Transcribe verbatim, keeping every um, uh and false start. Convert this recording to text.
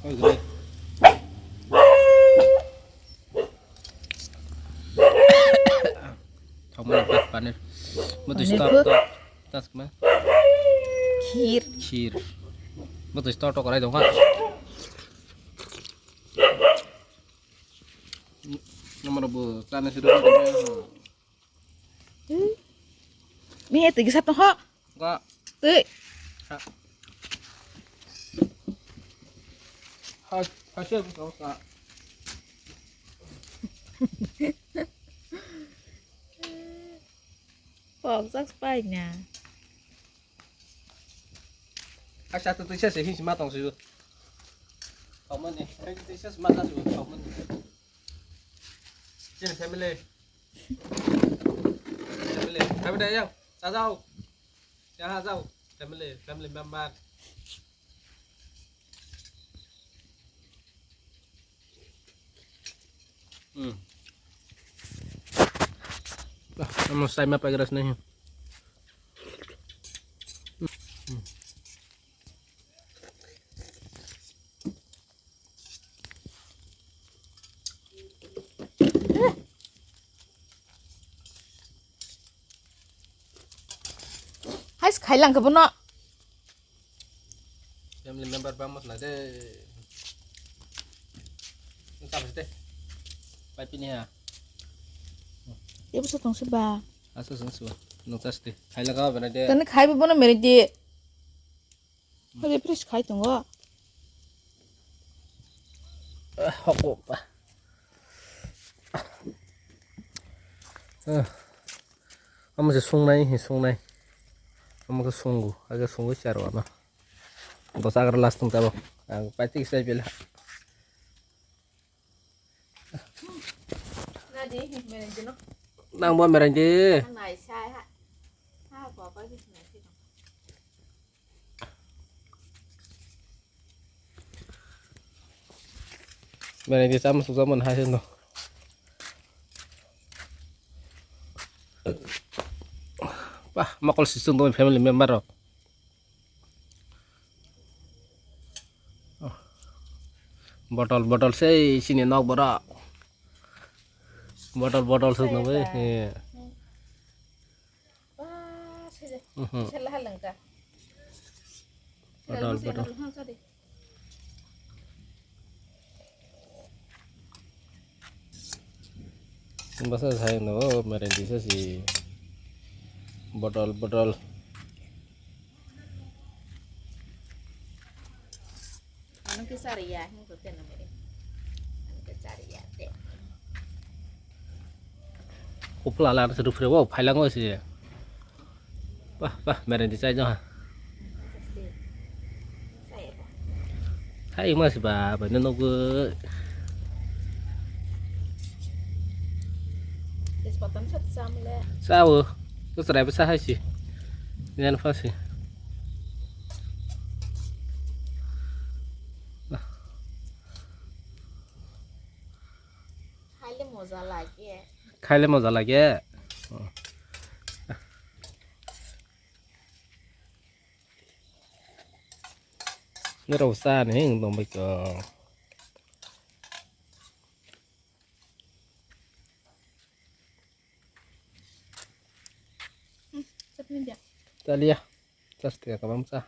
Thok mana, panir. Mutu Panir stop, ko? Stop. Tas kma? Khir. Khir. Mutu stop to korai dong ha. Nomor bu tane sudah. Hmm. Mi tigi satu ho. Enggak. Tui. Ha. Has-, hasil enggak usah. Pok sak spy na. Asa tu tu sia sih sima tong sih. Kamu ni, tu sia sima tong sih kamu ni. Sini family. Family. Family yang. Sajau. Yang sajau. Family, family member. Hmm. Amo sai ma pagras nahi. Hai, khailang khe bono. Family member ba mosla de. Nung tapos de. Pai pini ha. Ibu sa tong si ba. Asa sung su. Nung tas de. Khaila ka ba na de. Tani khai bi bono mere di. Hadi fresh khai tongo. Ah, hoko pa. Ah. Amo se sungnai, hi sungnai. Amo ke sunggu, age sunggu charo ano. Bosa agar last tong tabo. Ang pati kisai pela. Nadi, mereng jeno. Nang bo mereng di. Nai sai ha. Ha, ko ko di nai sai. Mereng di sama susah mon hasil no. Wah, makol sisung to family member rok. Botol, botol sei sini nok borok. Botol, botol sung no bai. Ba, sele. Mhm. Sele haleng ka. Botol, botol. Basa sai no, mereng di sa si. Botol, botol. Ano ke sari ya, hing ko tena mere. Ano ke sari ya te. Upla la se rufre wo phailang wo se. Wah, wah, mereng di chai jong ha. Hai mas ba, ba no nogo. Tejpata no sa samle. Sao, to serai besa hai si. Yan fa si. Khaile moja lage. Khaile moja lage. Nero sa ni hing dong bai ko. Chutney dia. Talia. Sas tiga kabam sa.